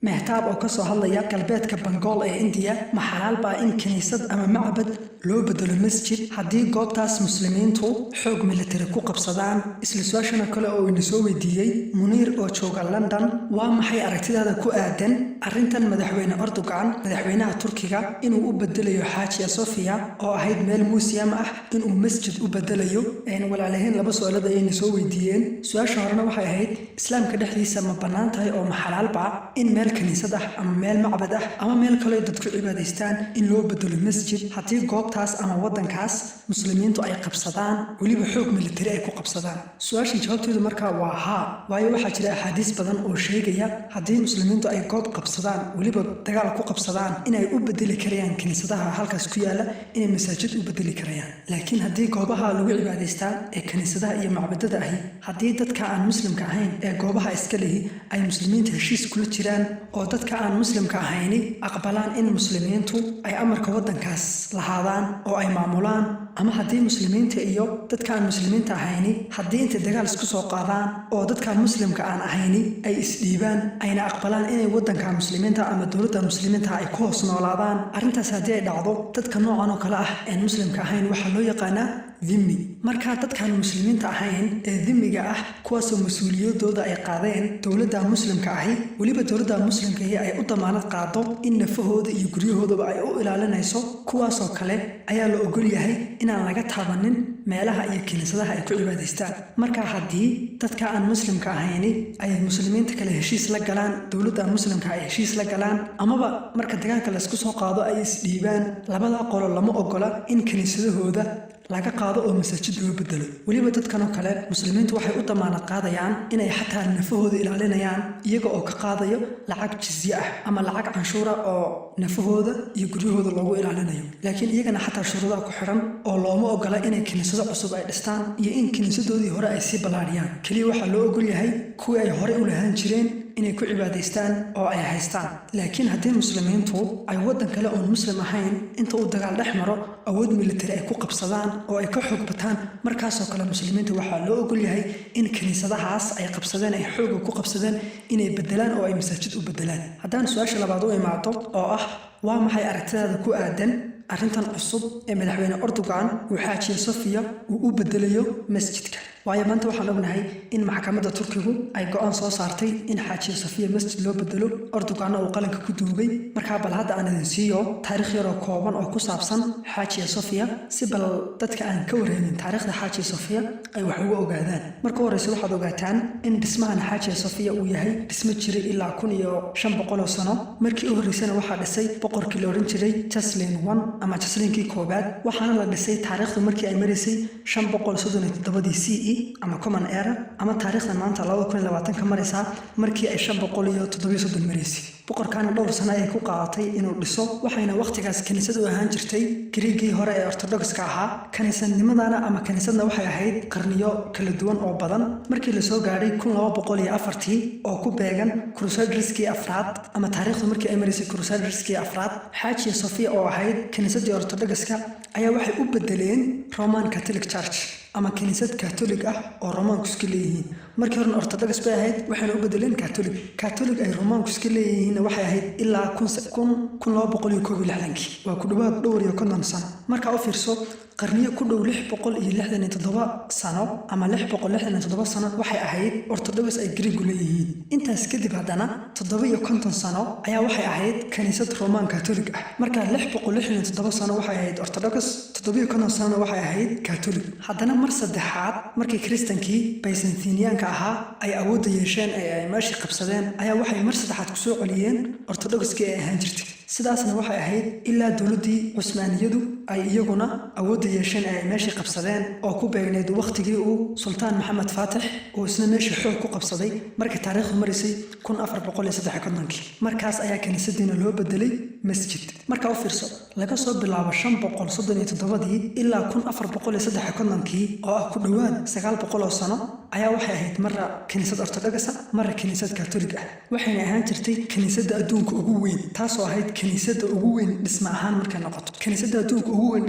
Mehtaab oo kasoo hadlaya galbeedka Bangool ee Indiya: ma xalaal baa in kiniisad ama macbad loo bedelo masjid haddii goobtaas Muslimiintu xoog militari ku qabsadaan? Isla su-aashana kale oo ina soo weydiiyey Muniir oo jooga London: waa maxay aragtidaada ku aadan arrintan madaxweyne Erdogan, madaxweynaha Turkiga, inuu u bedelayo Xaajiya Sofia oo ahayd meel museum ah inuu masjid u bedelayo? Walaalahayn, laba su-aalad ayayna soo weydiiyeen. Su-aasha horena waxay ahayd: Islaamka dhexdiisa ma bannaan tahay oo ma xalaalba in meel kiniisad ah ama meel macbad ah ama meel kaleo dadku cibaadaystaan in loo bedelo masjid haddii goobtaas ama waddankaas Muslimiintu ay qabsadaan, weliba xoog militari ay ku qabsadaan? Su-aashan jawaabteedu markaa waa haa, waayo waxaa jira axaadiis badan oo sheegaya haddii Muslimiintu ay goob qabsadaan, weliba dagaal ku qabsadaan, inay u bedeli karayaan kiniisadaha halkaas ku yaala inay masaajid u bedeli karayaan. Laakiin haddii goobaha lagu cibaadaystaa ee kiniisadaha iyo macbadada ahi, haddii dadka aan Muslimka ahayn ee goobaha iska lihi ay Muslimiinta heshiis kula jiraan oo dadka aan Muslimka ahayni aqbalaan in Muslimiintu ay amarka waddankaas lahaadaan oo ay maamulaan, ama haddii Muslimiinta iyo dadka aan Muslimiinta ahayni haddii intay dagaal isku soo qaadaan oo dadka Muslimka aan ahayni ay isdhiibaan, ayna aqbalaan inay waddanka Muslimiinta ama dowladda Muslimiinta ay ku hoos noolaadaan, arrintaas haddii ay dhacdo, dadka noocan oo kale ah een Muslimka ahayn waxaa loo yaqaanaa dhimmi. Markaa dadkaan Muslimiinta ahayn ee dhimmiga ah, kuwaasoo mas-uuliyadooda ay qaadeen dowladda Muslimka ahi, weliba dowladda Muslimka ahi ay u damaanad qaado in nafahooda iyo guryahoodaba ay u ilaalinayso, kuwaasoo kale ayaa la ogol yahay inaan laga taabanin meelaha iyo kiniisadaha ay ku cibaadaystaan. Marka haddii dadka aan Muslimka ahayni ay Muslimiinta kale heshiis la galaan, dowladda Muslimka ay heshiis la galaan, amaba marka dagaalka laysku soo qaado ay isdhiibaan, labada qolo lama ogola in kiniisadahooda laga qaado oo masaajid loo bedelo. Weliba dadkan oo kale Muslimiintu waxay u damaanad qaadayaan inay xataa nafahooda ilaalinayaan, iyaga oo ka qaadayo lacag jizye ah ama lacag canshuura oo nafahooda iyo guryahooda loogu ilaalinayo. Laakiin iyagana xataa shuruudaha ku xidhan oo looma ogola inay kiniisado cusub ay dhistaan iyo in kiniisadoodii hore ay sii ballaadhiyaan. Keliya waxaa loo ogol yahay kuwii ay horey u lahaan jireen inay ku cibaadaystaan oo ay haystaan. Laakiin haddii Muslimiintu ay waddan kale oon Muslim ahayn inta uu dagaal dhex maro awood militari ay ku qabsadaan oo ay ka xoog bataan, markaasoo kale Muslimiinta waxaa loo ogol yahay in kiniisadahaas ay qabsadeen, ay xooga ku qabsadeen, inay bedelaan oo ay masaajid u bedelaan. Haddaan su-aasha labaad u imaado oo ah: waa maxay aragtidaada ku aadan arrintan cusub ee madaxweyne Erdogan uu Xaajiya Sofiya uu u bedelayo masjidka? Waayo maanta waxaan ognahay in maxkamadda Turkigu ay go-aan soo saartay in Xaajiya Sofiya masjid loo bedelo, Erdoganna uu qalinka ku duugay. Markaa bal hadda aan idin siiyo taariikh yaroo kooban oo ku saabsan Xaajiya Sofiya, si bal dadka aan ka warhaynin taariikhda Xaajiya Sofiya ay wax uga ogaadaan. Marka horeyse, waxaad ogaataan in dhismahan Xaajiya Sofiya uu yahay dhismo jiray ilaa 1500 oo sano. Markii u horreysana waxaa dhisay boqorkii la odhan jiray Jaslin One ama Jaslinkii koobaad, waxaana la dhisay taariikhdu markii ay maraysay 537-dii CE ama Common Era, ama taariikhda maanta 2020-ka maraysaa markii ay 537 maraysay. Boqorkaana dhowr sano ayay ku qaadatay inuu dhiso, waxayna wakhtigaas kiniisad u ahaan jirtay Griigii hore ee Ortodoxka ahaa. Kiniisadnimadana ama kiniisadna waxay ahayd qarniyo kala duwan oo badan. Markii lasoo gaadhay 1204-tii oo ku beegan Crusaderskii afraad, ama taariikhdu markii ay maraysay Crusaderskii afraad, Xaajiya Sofia oo ahayd kiniisadii Ortodoxka ayaa waxay u bedeleen Roman Catholic Church ama kiniisad Catholic ah oo Romaanku iska leeyihiin. Markii horena Orthodox bay ahayd, waxayna u bedeleen Catholic. Catholic ay Romaanku iska leeyihiinna waxay ahayd ilaa 1261-kii, waa ku dhowaad dhowr iyo 50 sano. Markaa u fiirso, qarniyo ku dhow 667 sano ama 667 sano waxay ahayd Orthodox ay Griigu leeyihiin. Intaas kadib haddana 57 sano ayaa waxay ahayd kaniisad Roman Catholic ah. Marka 667 sano waxay ahayd Orthodox, 57 sanona waxay ahayd Catholic. Haddana mar saddexaad, markii Kiristankii Byzantiniyaanka ahaa ay awoodda yeesheen ee ay meeshii qabsadeen, ayaa waxay mar saddexaad kusoo celiyeen Orthodoxkii ay ahaan jirtay. Sidaasna waxay ahayd ilaa dowladdii Cusmaaniyadu ay iyaguna awoodda yeesheen ee ay meeshii qabsadeen, oo ku beegnayd wakhtigii uu Sultaan Maxamed Faatix uu isna meeshii xoog ku qabsaday, markii taariikhdu maraysay 1453-kii. Markaas ayaa kiniisadiina loo bedelay masjid. Markaa u fiirso, laga soo bilaabo 537-dii ilaa 1453-kii oo ah ku dhowaad 900 oo sano, ayaa waxay ahayd marra kiniisad Ortodoxa, marra kiniisad Katolig ah, waxayna ahaan jirtay kiniisadda adduunka ugu weyn, taasoo ahayd kiniisadda ugu weyn dhisma ahaan markay noqoto kiniisadda adduunka ugu weyn.